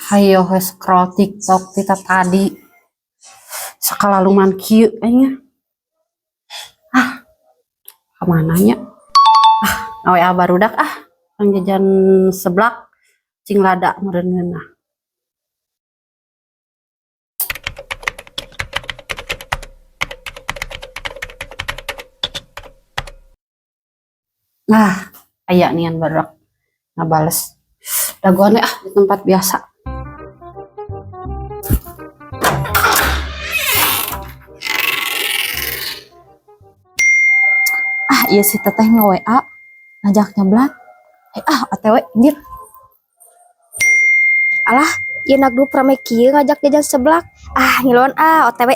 Hayo we scroll TikTok kita tadi. Sakala luman kieu aing. Ah, kamana nya? Ah, ngaWA barudak ah. Pang jajan seblak cing lada meureun ngeunah. Nah, aya nian barudak ngabales. Dagoan we ah di tempat biasa. Ah, iya si teteh nge-WA ngajak nyeblak. Eh, ah, OTW anjir. Alah, ieu na grup rame kieu ngajak jajan seblak. Ah, ngiluan ah OTW.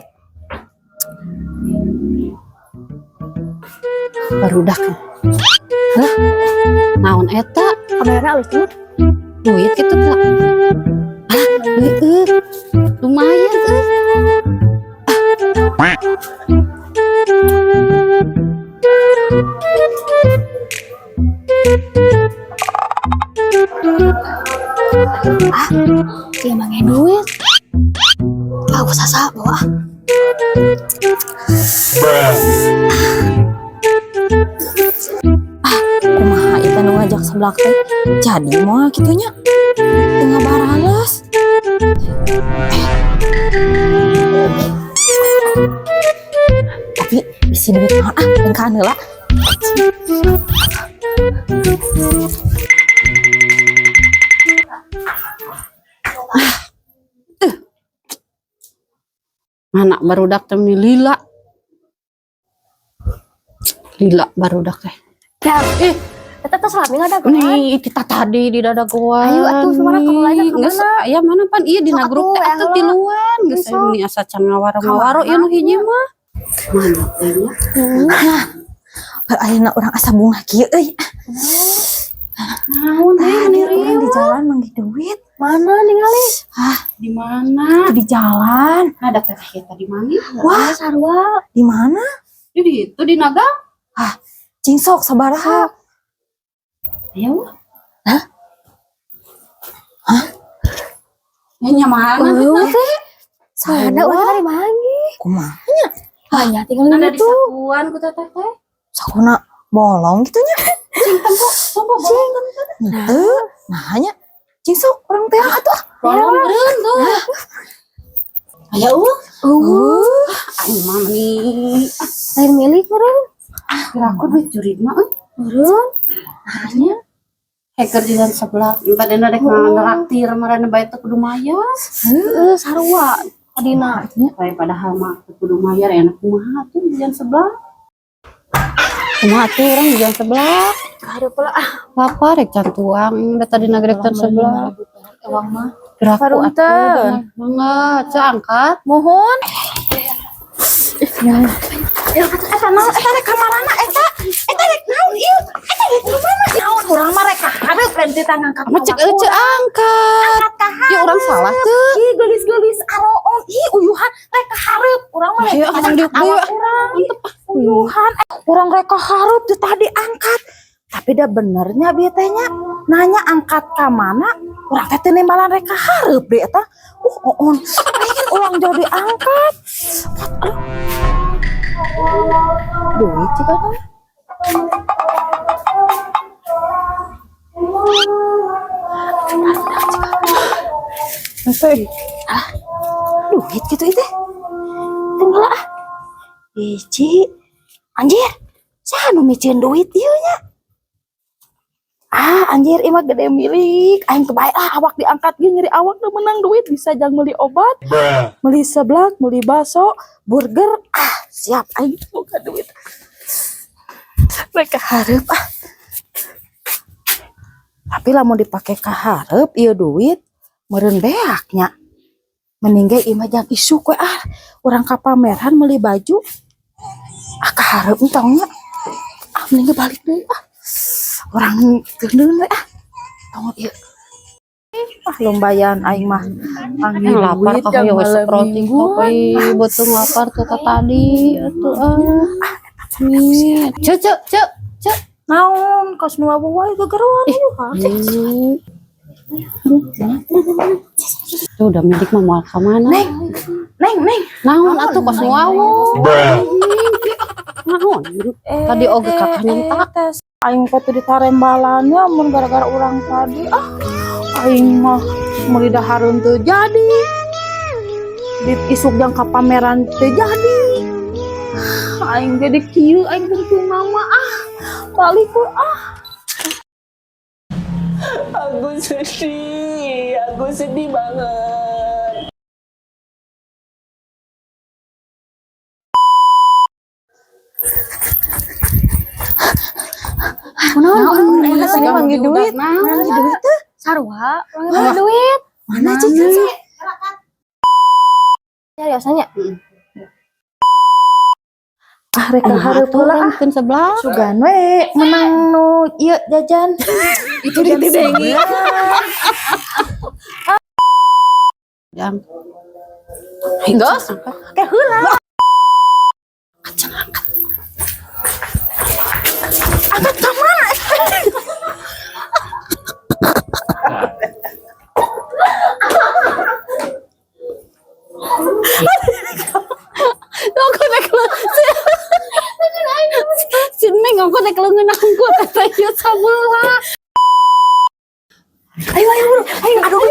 Barudak. Hah? Naon eta? Kamerana alus tuh. Duit gitu tak? Ah, heueuh. Lumayan euy. Dia mange duit. Ah, gua sasa bawa ah. Kumaha ieu teh nu ngajak seblak teh? Jadi moal kitu nya. Teu ngabarales. Tapi bisi duit naon ah, engkan heula. Mana barudak teh meni lila. Lila barudak teh. Ya, Eh, eta teh salami ngadagoan. nih kita tadi di dadagoan. Ayo atuh semana kamu lain ka Geus mana? aya mana pan ieu dina Sok grup atuh, teh ya atuh heula. tiluan geus Sok. aya meni asa can ngawaro-ngawaro ieu nu hiji mah. Mana teh nya? Par ayeuna urang asa bungah kieu euy. Naon teh Tadi meni urang di riweuh? jalan manggih duit. Mana ningali? Di mana? Di jalan. Ada teteh kita di mana? Wah, Sarua. di mana? Di ditu di naga. Cing sok sabaraha? Ayo. Hah? Hah? Ya nya mana Eueuh. teh? Mana urang tadi manggih? Kumaha? Banyak tinggal Ada di gitu. sakuan ku teteh teh. Sakuna bolong gitu nya. Cing tempo, tempo bolong. Henteu. Nah nya. Cing sok urang teh atuh. ah. Bolong meureun tuh. Aya eueuh. Eueuh. Aing mah meni Lain milik meureun. kira aku duit jurig mah euy. Meureun. Nya. Hacker jalan sebelah, padahal rek ngeraktir marana bae teu kudu mayar. Heeh, sarua tadina. Bae padahal mah teu kudu mayar enak kumaha tuh jalan sebelah. Kumaha tuh urang jalan sebelah. Hareup lah ah. Lapar rek can tuang, da tadi nagrek can sebelah. Uang mah. Geraku Punten. atuh. Mangga, ceu angkat. Mohon. Eta naon? Eta rek kamarana eta? Eta rek naon ieu? Eta rek kamana? Naon urang mah rek kahareup lain teh ngangkat. Mah cek ceu angkat. Ya urang salah teu. Ih geulis-geulis aroon. Ih uyuhan rek kahareup urang mah rek Ayo ah diuk deui awak ah. urang. Mantep ah. Uyuhan urang rek kahareup teh tadi angkat. Tapi dah benernya bieu teh nya nanya angkat ka mana? Urang teh teu nembalan rek kahareup deui eta. Oon. Pengen urang jauh diangkat. Aduh. Duit sih kan. Duit gitu itu. Tunggu ah. Hiji. Anjir. Saha nu miceun duit ieu nya? Ah, anjir ieu mah gede milik. Aing teu bae ah awak diangkat ge nyeri awak nu menang duit bisa jang meuli obat, meuli seblak, meuli bakso, burger. Ah, siap aing boga duit. Rek kahareup ah. Tapi lamun dipake kahareup ieu duit meureun beak nya. Mending ge ieu mah jang isuk we ah. Urang ka pameran meuli baju. Ah kahareup entong nya. Ah mending ge balik deui ah. Urang teuneun we ah. Tong ieu. Ah lumayan aing mah. Panggil Lapar duit kah jang ya we malam scroll TikTok mingguan. euy, beuteung lapar tuh tadi atuh ah. Nih, ceu ceu ceu ceu. Naon kos nu wae gegeroan uyuhan. Hmm. Tuh udah milik mah moal ka mana? Neng, Neng, Neng. Naon atuh kos wawo. Naon? Tadi oge kakak nyentak. Tes. Aing teh ditarembalannya mun gara-gara urang tadi. Ah, aing mah meuli dahareun teu jadi. Di isuk jang ka pameran teu jadi. Ah, aing jadi kieu aing tungtungna mah ah. Balik we ah. Aku sedih banget. Kunaon? Mana sih manggil duit? Naon? Manggil duit teh? Sarua, manggil duit. Mana cicing? Seriusannya? Ah, rek ka hareup heula ah. Mungkin sebelah. Sugan we menang nu ieu jajan. Itu didengi. Jang. Geus. Ke heula. Kacang angkat. Angkat ka mana? Aku nek si Neng aku nek leungeun angkut eta ieu sabelah. Ayo ayo buru. Ayo aduh.